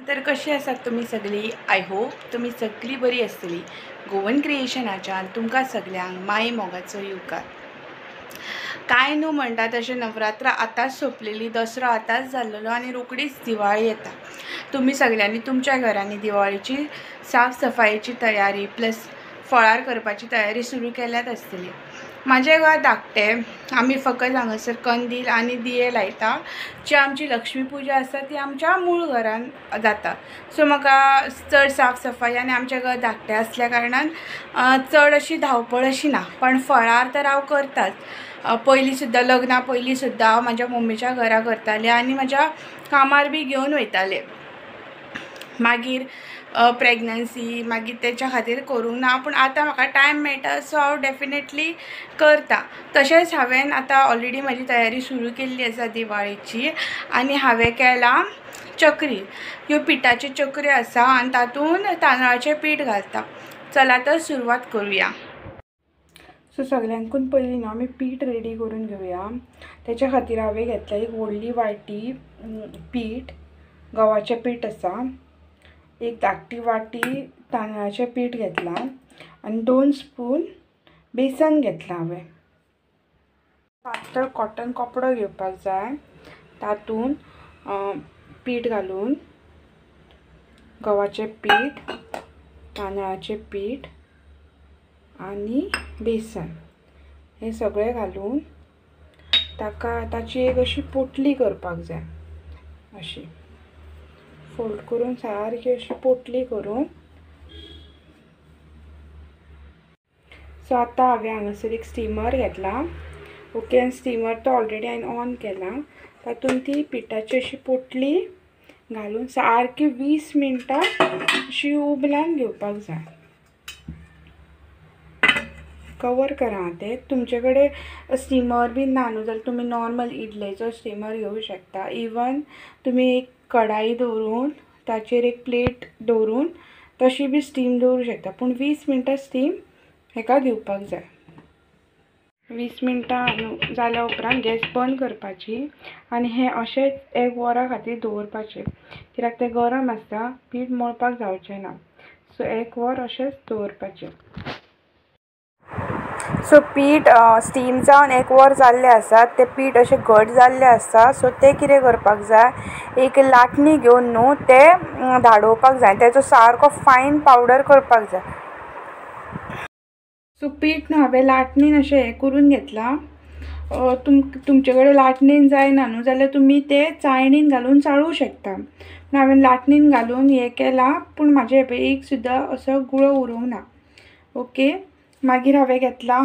तर कशी आसात तुमी सगळी? I hope तुमी सगळी बरी आसतली। गोवन क्रिएशनाच्यान तुमकां सगळ्यांक माई मोगाचो येवकार। काय न्हू म्हणटा तशें नवरात्र आतांच सोंपलेली, दसरो आतांच जाल्लो आनी रोखडीच दिवाळी येता। तुमी सगळ्यांनी तुमच्या घरांनी दिवाळीची साफ सफायेची तयारी प्लस फळार करपाची तयारी सुरू केल्यात आसतली। म्हाजें घर धाकटें, आमी फकत हांगासर कंदील आनी दिये लायता। जी आमची लक्ष्मी पुजा आसा ती आमच्या मूळ घरान जाता। सो म्हाका चड साफ सफाई आनी आमचें घर धाकटें आसल्या कारणान चड अशी धांवपळ अशी ना, पण फळार तर हांव करताच। पयलीं सुद्दां लग्ना पयलीं सुद्दां हांव म्हाज्या मम्मीच्या घरा करतालें आनी म्हाज्या कामार बी घेवन वयतालें। मागीर प्रेग्नन्सी मागीर तेच्या खातीर करूंक ना, पूण आतां म्हाका टायम मेळटा सो हांव डेफिनेटली करता। तशेंच हांवें आतां ऑलरेडी म्हाजी तयारी सुरू केल्ली आसा दिवाळेची आनी हांवें केला चकरी। ह्यो पिठाच्यो चकऱ्यो आसा आनी तातूंत तांदळाचें पीठ घालता। चला तर सुरवात करुया। सो सगळ्यांकून पयलीं न्हू आमी पीठ रेडी करून घेवया। तेच्या खातीर हांवें घेतला एक व्हडली वाटी पीठ, गव्हाचें पीठ आसा, एक धाकटी वाटी तांदळाचें पीठ घेतलां आनी 2 स्पून बेसन घेतलां हांवें। पातळ कॉटन कपडो घेवपाक जाय, तातूंत पीठ घालून गव्हाचें पीठ, तांदळाचें पीठ आनी बेसन हे सगळें घालून ताका ताची एक अशी पोटली करपाक जाय। अशी फोल्ड करून सारकी अशी पोटली करून। सो आतां हांवें हांगासर एक स्टिमर घेतला। ओके, आनी स्टिमर तो ऑलरेडी हांवें ऑन केला। तातूंत ती पिठाची अशी पोटली घालून सारकी 20 मिनटां अशी उबलान घेवपाक जाय। कवर करा तें। तुमचे कडेन स्टिमर बी ना न्हू जाल्यार तुमी नॉर्मल इडलेचो स्टिमर घेवंक शकता। इवन तुमी एक कढाई दवरून ताचेर एक प्लेट दवरून तशी बी स्टीम दवरूं शकता, पूण 20 मिनटां स्टीम हेका दिवपाक जाय। 20 मिनटां जाल्या उपरांत गॅस बंद करपाची आनी हें अशेंच 1 वरा खातीर दवरपाचें, कित्याक तें गरम आसता, पीठ मळपाक जावचें ना। सो 1 वर अशेंच दवरपाचें। सो पीठ स्टीम जावन 1 वर जाल्लें आसा, तें पीठ अशें घट जाल्लें आसा। सो तें कितें करपाक जाय, एक लाटणी घेवन न्हू तें धाडोवपाक जाय, तेचो सारको फायन पावडर करपाक जाय। सो पीठ न्हू हांवें लाटणीन अशें हें करून घेतलां। तुमचे कडेन लाटणीन जायना न्हू जाल्यार तुमी तें चाळणीन घालून चाळूं शकता। पूण हांवें लाटणीन घालून हें केलां, पूण म्हाजें एक सुद्दां असो गुळो उरूंक ना। ओके, मागीर हांवें घेतला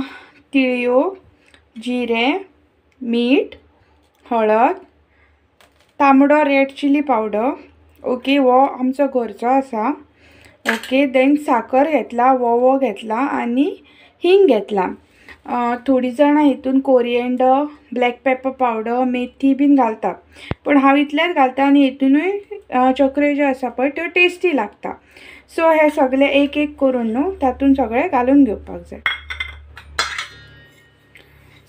तिळयो, जिरें, मीठ, हळद, तांबडो रेड चिली पावडर। ओके, हो आमचो घरचो आसा। ओके, देन साकर घेतला, वोवो घेतला आनी हिंग घेतला। थोडीं जाणां हितून कोरिएंडर, ब्लॅक पेपर पावडर, मेथी बीन घालता, पूण हांव इतलेंच घालता आनी हितुनूय चकऱ्यो ज्यो आसा पळय त्यो टेस्टी लागता। सो हे सगळे एक एक करून न्हू तातूंत सगळें घालून घेवपाक जाय।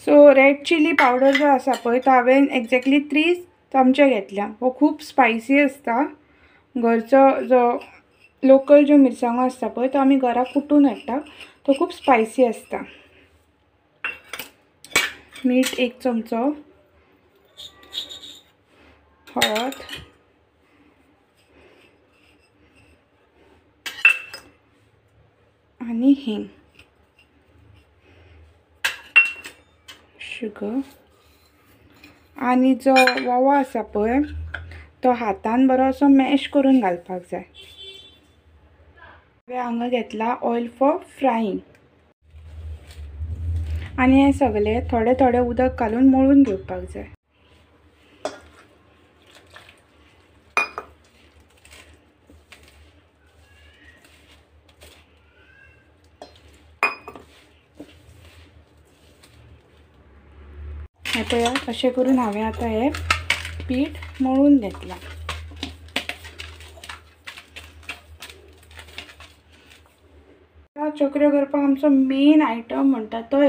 सो रेड चिली पावडर जो आसा पळय तो हांवें एक्झॅक्टली 3 चमचे घेतल्या। हो खूब स्पायसी आसता। घरचो जो लोकल ज्यो मिरसांगो आसता पळय तो आमी घरा कुटून हाडटा, तो खूब स्पायसी आसता। मीठ 1 चमचो, हळद, आनी हिंग, शुगर आनी जो वोवो आसा पळय तो हातान बरो असो मॅश करून घालपाक जाय। हांवें हांगा घेतला ऑयल फॉर फ्रायींग आनी हें सगळें थोडें थोडें उदक घालून मळून घेवपाक जाय। हें पळयात, अशें करून हांवें आतां हें पीठ मळून घेतलां। चकऱ्यो करपाक आमचो मेन आयटम म्हणटा तो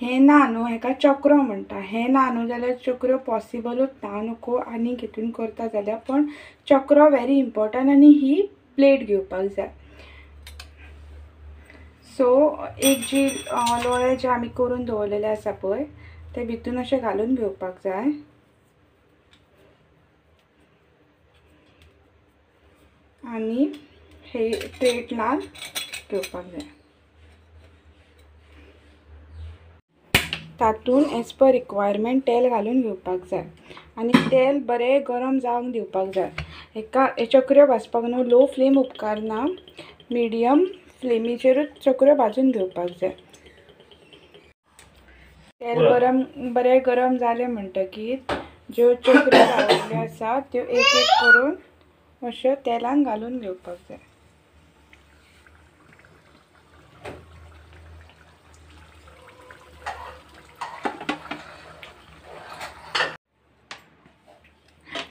हें ना न्हू, हेका चक्रो म्हणटा. हें ना न्हू जाल्यार चक्रो पॉसिबलूच ना नको आनी हितून करता जाल्यार, पण चक्रो वेरी इम्पॉर्टंट आनी ही प्लेट घेवपाक जाय. सो एक जी लोळे जे आमी करून दवरलेले आसा पळय ते भितून अशें घालून घेवपाक जाय. आनी हे प्लेट लावन घेवपाक जाय. तातूंत एज पर रिक्वायरमेंट तेल घालून घेवपाक जाय आनी तेल बरें गरम जावंक दिवपाक जाय. हेका चकऱ्यो भाजपाक न्हू लो फ्लेम उपकारना, मिडियम फ्लेमीचेरूच चकऱ्यो भाजून घेवपाक जाय. तेल गरम बरें गरम जालें म्हणटकीर ज्यो चकऱ्यो दाळिल्ल्यो आसा त्यो एक एक करून अश्यो तेलान घालून घेवपाक जाय.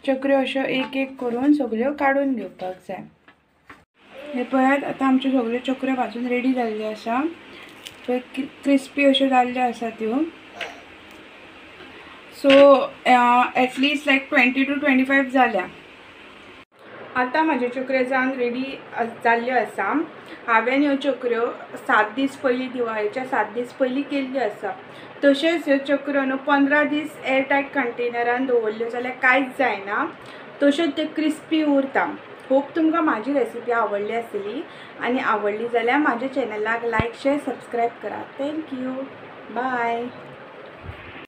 चकऱ्यो अश्यो एक एक करून सगळ्यो काडून घेवपाक जाय. हे पळयात आतां आमच्यो सगळ्यो चकऱ्यो भाजून रेडी जाल्ल्यो आसा. पळय क्रिस्पी अश्यो जाल्ल्यो आसा त्यो. सो एटलिस्ट लायक 20 to 25 जाल्या. आतां म्हाज्यो चकऱ्यो जावन रेडी जाल्ल्यो आसा. हांवें ह्यो चकऱ्यो 7 दीस पयलीं, दिवाळेच्या 7 दीस पयलीं केल्ल्यो आसा. तशेंच ह्यो चकऱ्यो न्हू 15 दीस एअरटायट कंटेनरान दवरल्यो जाल्यार कांयच जायना, तश्योच त्यो क्रिस्पी उरता. होप तुमकां म्हाजी रेसिपी आवडली आसतली आनी आवडली जाल्यार म्हाज्या चॅनलाक लायक, शेअर, सबस्क्रायब करात. Thank you, bye.